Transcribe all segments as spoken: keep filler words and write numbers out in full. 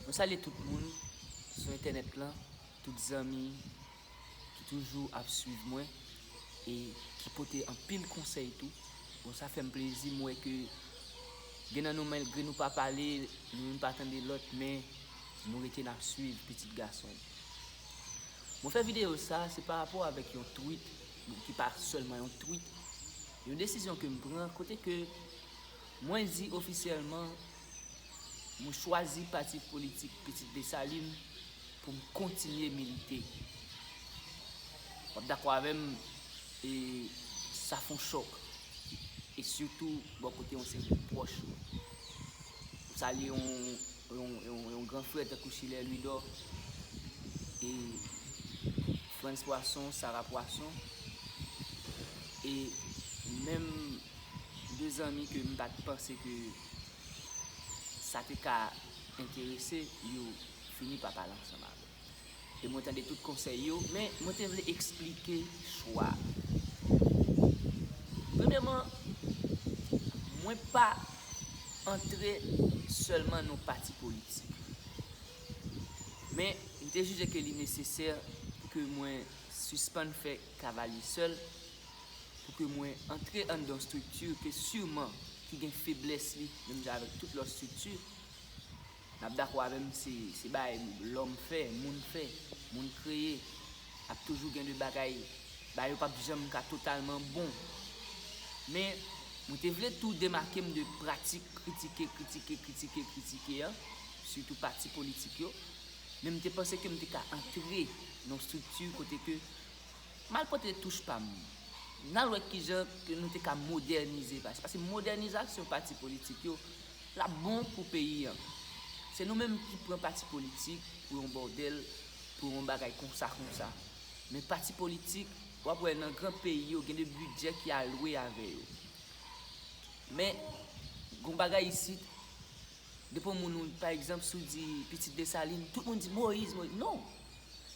Mwen salye tout moun sou entènèt lan, tout zanmi ki toujou ap swiv mwen e ki pote anpil konsèy tou. Bon, sa fè m plezi, m wè ke gen nan nou, malgre nou pa pale, nou menm pa tande lòt, men nou rete n ap swiv pitit gason m. Mwen fè videyo sa, se pa rapò avèk yon tweet, bon, ki pa sèlman yon tweet, yon desizyon ke m pran, kote ke mwen di ofisyèlman, mwen chwazi pati politik Pitit Desalin pou m kontinye milite. W ap dakò avè m, e sa fè yon chòk. E sitou bò kote yon seri de pwòch ou. M salye yon, yon, yon, yon gran frè tankou Schiller Louidor, e Frantz Poisson, Sarah Poisson, e menm de zanmi ke m pa t panse ke sa te ka enterese, yo fini pa pale ansanm avè m. E mwen tande tout konsèy yo, men mwen te vle eksplike chwa. Premyèman, mwen pa antre sèlman nan pati politik. Men, m te jije ke li nesesè pou ke mwen sispann fè kavalye sèl, pou ke mwen antre anndan yon estrikti ke siman ki gen feblès li, menm jan avèk tout lòt estrikti. N ap dakò avè m, se, se bagay lòm fè, moun fè, moun kreye. Ap toujou gen de bagay, bagay yo p ap janm ka totalman bon. Men, mwen te vle tou demake m de pratik kritike, kritike, kritike, kritike an, sitou pati politik yo. Men m te panse ke m te ka antre nan yon estrikti kote ke m al pote touch pa m. N al wè kijan ke nou te ka modènize pati. Paske modènizasyon pati politik yo, l ap bon pou peyi an. Se nou menm ki pran pati politik pou yon bòdèl, pou yon bagay konsa, konsa. Men pati politik, w ap wè nan gran peyi yo, gen de bidjè ki alwe avè yo. Men, gen yon bagay isit, depi yon moun, ou, pa egzanp, si w di Pitit Desalin, tout moun di Moyiz, Moyiz. Non!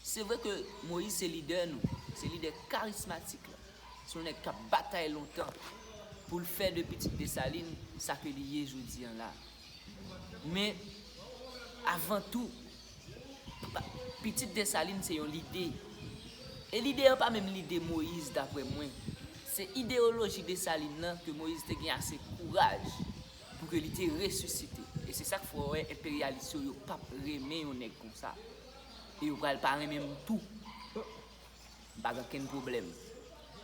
Se vre ke Moyiz se lidè nou, se lidè karismatik la. Se yon nèg k ap batay lontan pou l fè de Pitit Desalin sa ke li ye jodi an la. Men, avan tou, pa, Pitit Desalin se yon lide. E lide an pa menm lide Moyiz, daprè mwen. Se ideyoloji Desalin nan ke Moyiz te gen ase kouraj pou ke li te resisite. E se sa k fè w wè enperyalis yo, yo p ap renmen yon nèg konsa. E yo pral pa renmen m tou. M pa gen okenn pwoblèm.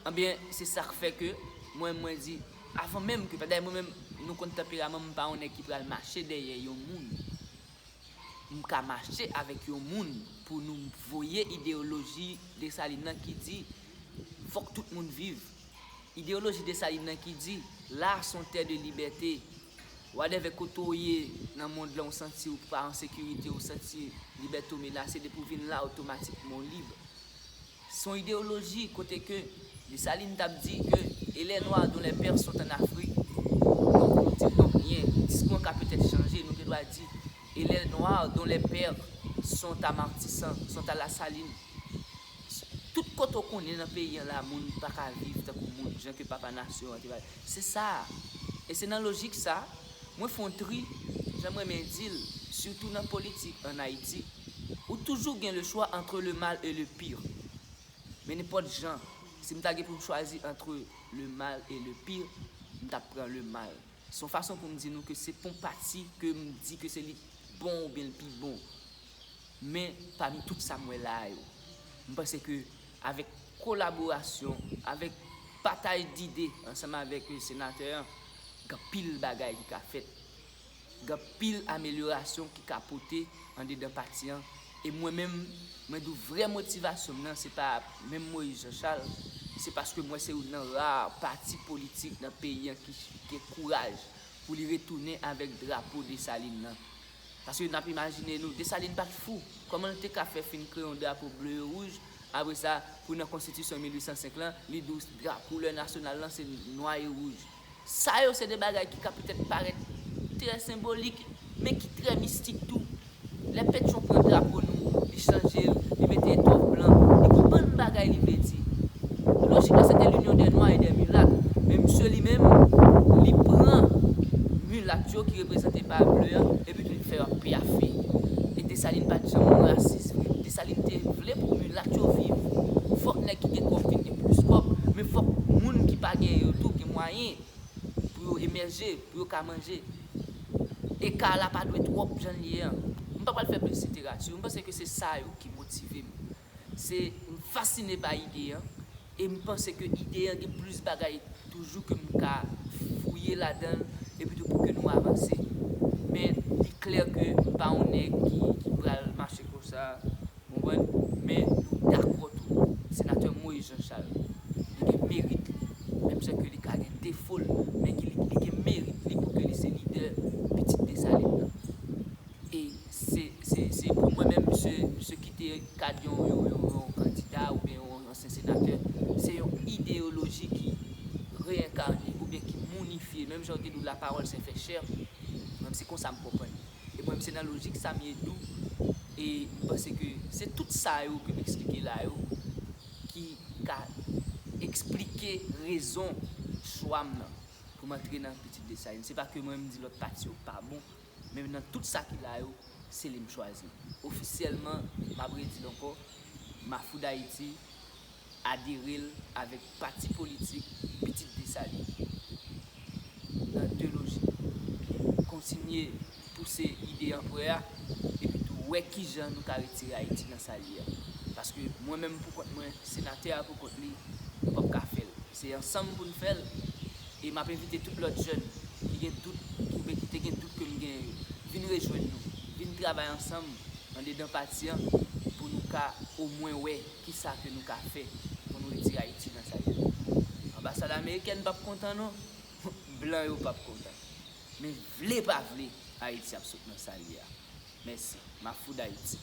Anbyen, se sa k fè ke mwen, mwen di, avan menm ke, dayè mwen menm, nou konn tanperaman m, m pa yon nèg ki pral mache dèyè yon moun. M ka mache avèk yon moun pou nou voye ideyoloji Desalin nan ki di, fòk tout moun viv. Ideyoloji Desalin nan ki di, la sont terre de liberté. Whatever kote w ye nan mond lan, ou santi w pa an sekirite, ou santi libète w menase, depi w vin la, otomatikman w lib. Se yon ideyoloji kote ke Desalin t ap di ke et les noirs dont les pères sont en Afrique. Donk, nou di, donk, byen, diskou an ka petèt chanje, nou te dwa di, et les noirs dont les pères sont à Martissant, sont à La Saline. Tout kote w konnen nan peyi an la, moun pa ka viv tankou moun, jan ke papa nasyon an te bay. Se sa. E se nan lojik sa, mwen fè yon tri, jan m renmen di l, sitou nan politik ann Ayiti, ou toujou gen le choix entre le mal et le pire. Men nenpòt jan, si m ta gen pou m chwazi entre le mal et le pire, m t ap pran le mal. Se yon fason pou m di nou ke se pa yon pati ke m di ke se li k bon oubyen l pi bon. Men pami tout sa m wè la a yo, m panse ke avèk kolaborasyon, avèk pataj dide ansanm avèk senatè an, gen anpil bagay ki ka fèt. Gen anpil amelyorasyon ki ka pote andedan pati an. E mwen menm, mwen di w vrè motivasyon m nan, se pa menm Moyiz Jan Chal, se paske m wè se youn nan ra pati politik nan peyi an ki, ki gen kouraj pou li retounen avèk drapo Desalin nan. Paske n ap imajine nou, Desalin pa t fou. Kòman l te ka fè fin kreye yon drapo ble e wouj, apre sa, pou nan konstitisyon mil uit san senk lan, li di w dra-, koulè nasyonal lan se nwa e wouj? Sa yo se de bagay ki ka petèt parèt trè senbolik, men ki trè mistik tou. Lè Petyon pran drapo nou, li chanje l, li mete etòf blan, li gen yon bann bagay li vle di. Lojik la se te l'union des noirs et des mulattes, men misye li menm, li pran milat yo ki reprezante pa ble an, epi li fè yo ap pyafe. E Desalin pa t janm rasis vre. Desalin te vle pou milat yo viv. Fòk nèg ki gen kòb vin gen plis kòb, men fòk moun ki pa gen yo tou gen mwayen pou yo emèje, pou yo ka manje. Eka la pa dwe twòp jan l ye an. M pa pral fè plis literati. M panse ke se sa yo ki motive m. Se, m fasine pa ide an. E m panse ke ide an gen plis bagay toujou ke m ka fouye ladan l, epi tou pou ke nou avanse. Men li klè ke m pa yon nèg ki, ki pral mache konsa, ou konprann? Men nou dakò tou, senatè Moïse Jean Charles, li gen merit li. Menm jan ke li ka gen defo l, men ki, li gen merit li pou ke li se lidè pitit Desalin nan. E se, se, se pou mwen menm, misye, misye kite kad yon, yon, yon, yon kandida oubyen yon ansyen senatè. Se yon ideyoloji ki reyenkane oubyen ki mounifye. Menm jan yo te di w, la parole se fait chair, mwen se konsa m konprann. E mwen se nan lojik sa m ye tou. E m panse ke se tout sa yo ke m eksplike la yo ki ka eksplike rezon chwa m nan pou m antre nan Pitit Desalin. Se pa ke mwen m di lòt pati yo pa bon, men nan tout sa ki la yo, se li m chwazi. Ofisyèlman, m ap redi l ankò, Mafou Dayiti adere l avèk pati politik Pitit Desalin nan de lojik. Kontinye pouse ide anprè a, epi tou wè kijan nou ka retire Ayiti nan sa l ye a. Paske mwen menm pou kont mwen, senatè a pou kont li, nou p ap ka fè l. Se ansanm pou n fè l. E m ap envite tout lòt jèn ki gen dout, ki, ki te gen dout ke m genyen yo, vin rejwenn nou, vin travay ansanm andedan pati an pou nou ka omwen wè kisa ke nou ka fè pou nou retire Ayiti nan sa l ye. Anbasad amerikèn p ap kontan non, blan yo p ap kontan. Men vle pa vle, Ayiti ap sot nan sa l ye a. Mèsi. Mafou Dayiti.